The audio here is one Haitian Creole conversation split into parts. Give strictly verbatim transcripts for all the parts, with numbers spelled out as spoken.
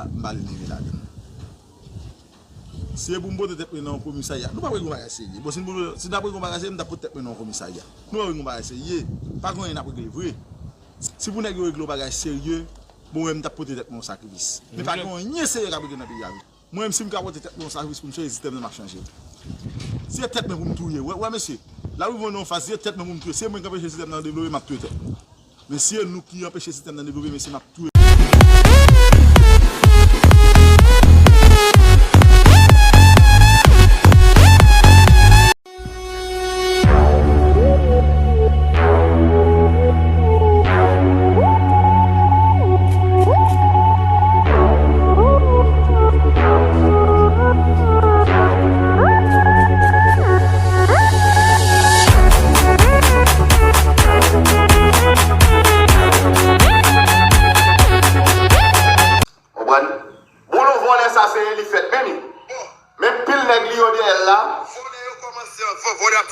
M pa leve ladan. Si e pou m pote tèt mwen nan yon komisarya, nou p ap regle yon bagay serye. Bon, si n pou, si n t ap regle yon bagay serye, m t ap pote tèt mwen nan yon komisarya. Nou p ap regle yon bagay serye. Pa gen anyen n ap regle vre. Si pou nèg yo regle yon bagay serye, bon, mwen, m t ap pote tèt mwen yon sakrifis. Men pa gen anyen serye k ap regle nan peyi a vre. Mwen menm, si m ka pote tèt mwen yon sakrifis pou m chanje sistèm nan, m ap chanje l. Si e tèt mwen pou m touye, wè, wè, mesye, la rive nan yon faz, si e tèt mwen pou m touye, si e mwen k anpeche sistèm nan devlope, m ap touye tèt mwen. Men si e nou ki anpeche sistèm nan devlope, mesye, m ap touye. Konprann? Boulo vòlè sa se li fèt, men li. Men pil nèg li yo dèyè l la. Vòlè yo kòmanse an vò-, vòlè ap.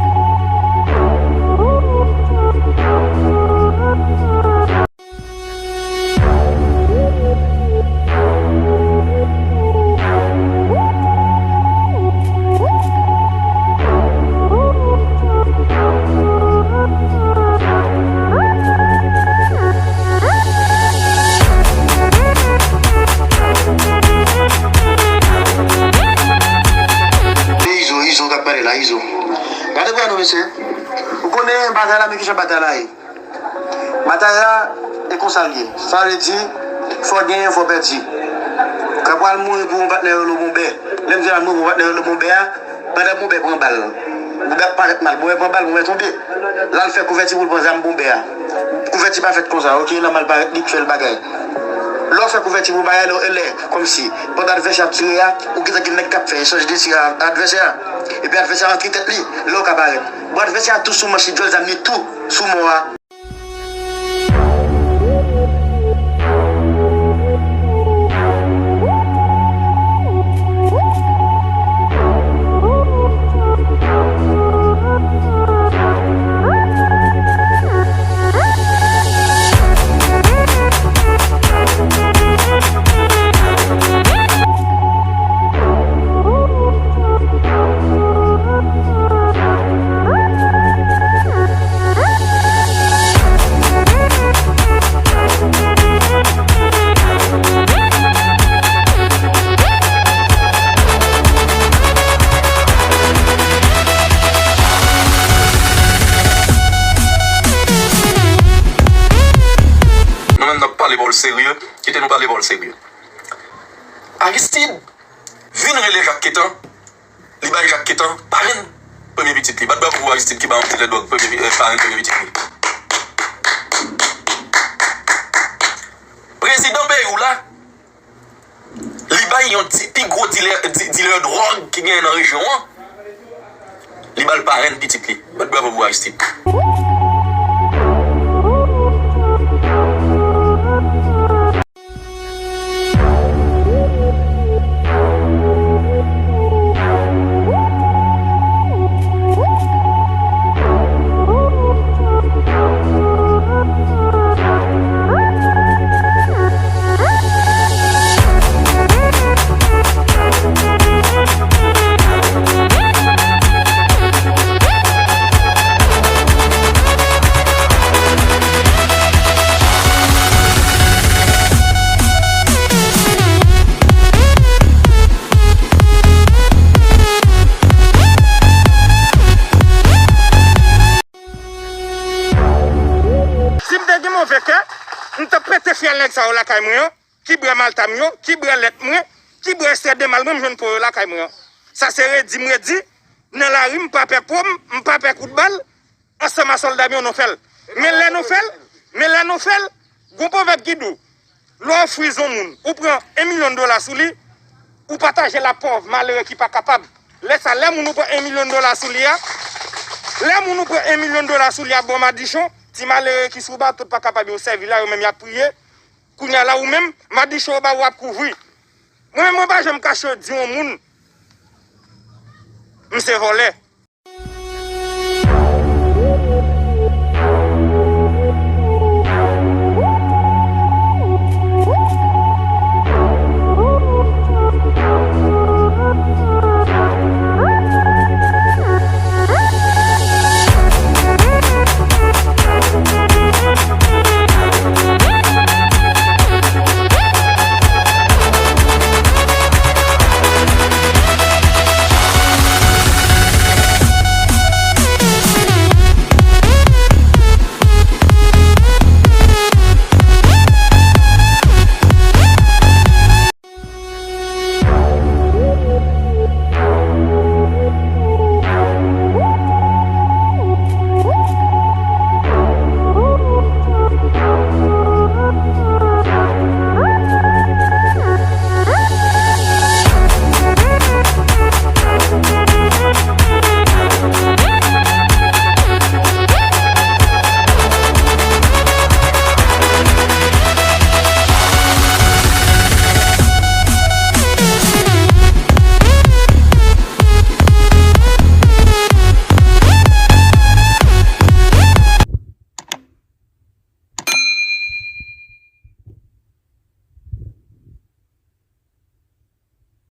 Se Izo, Izo k ap pale la, Izo. Gade pran nou, mesye. Ou konnen batay la, men kijan batay la ye. Batay la, e konsa l ye. Sa vle di, fò genyen, fò pèdi. Ka pral mouri pou yon patnè yo lo bonbè. Lè m di al mouri pou yon patnè yo lo bonbè a, pandan bonbè pran bal. Bonbè ap parèt mal. Bonbè pran bal, bonbè tonbe. L al fè kouvèti pou l pran zam bonbè a. Kouvèti pa fèt konsa, oke? Lè mal parèt, li k fè l bagay. Lè w fè kouvèti pou bagay, lè w, lè, kòmsi, pandan advèsè a ap tire a, ou gentan gen nèg k ap fè echanj de tir a advèsè a. Epi advèsè a antre tèt li, lè w ka parèt. Bon, advèsè a tou sou manch li, djòl zam li tou sou mò a. Nou menm n ap pale bòl serye, kite nou pale bòl serye. Aristide vin rele Jak Ketan, li bay Jak Ketan parenn premye pitit li. Bat bravo pou Aristide ki bay yon dilè dwòg premye pi-, eh, parenn premye pitit li. Prezidan peyi w la, li bay yon ti, pi gwo dilè, di-, dilè dwòg ki genyen nan rejyon an, li ba l parenn pitit li. Bat bravo pou Aristide. Si m te gen move kè, m t ap pete fyèl nèg sa yo lakay mwen an, ki bwè malta m yo, ki bwè lèt mwen, ki bwè ekstrè de mal mwen, m jwenn po yo lakay mwen an. Sa se redi m redi, nan lari m pa pè po m, m pa pè kout bal, ansanm a sòlda m yo nou fè l. Men lè nou fè l, men lè nou fè l, gon pwovèb ki di w, lè w friz yon moun, ou pran yon milyon dola sou li, ou pataje l ak pòv malere ki pa kapab. Lè sa, lè moun ou pran yon milyon dola sou li a, lè moun ou pran yon milyon dola sou li a ba w madichon, ti malere ki sou bato pa kapab yo sèvi la, yo menm y ap priye. Kounye a la ou menm, madichon yo ba w ap kouvri. Mwen menm mwen pa janm kache di yon moun m se vòlè.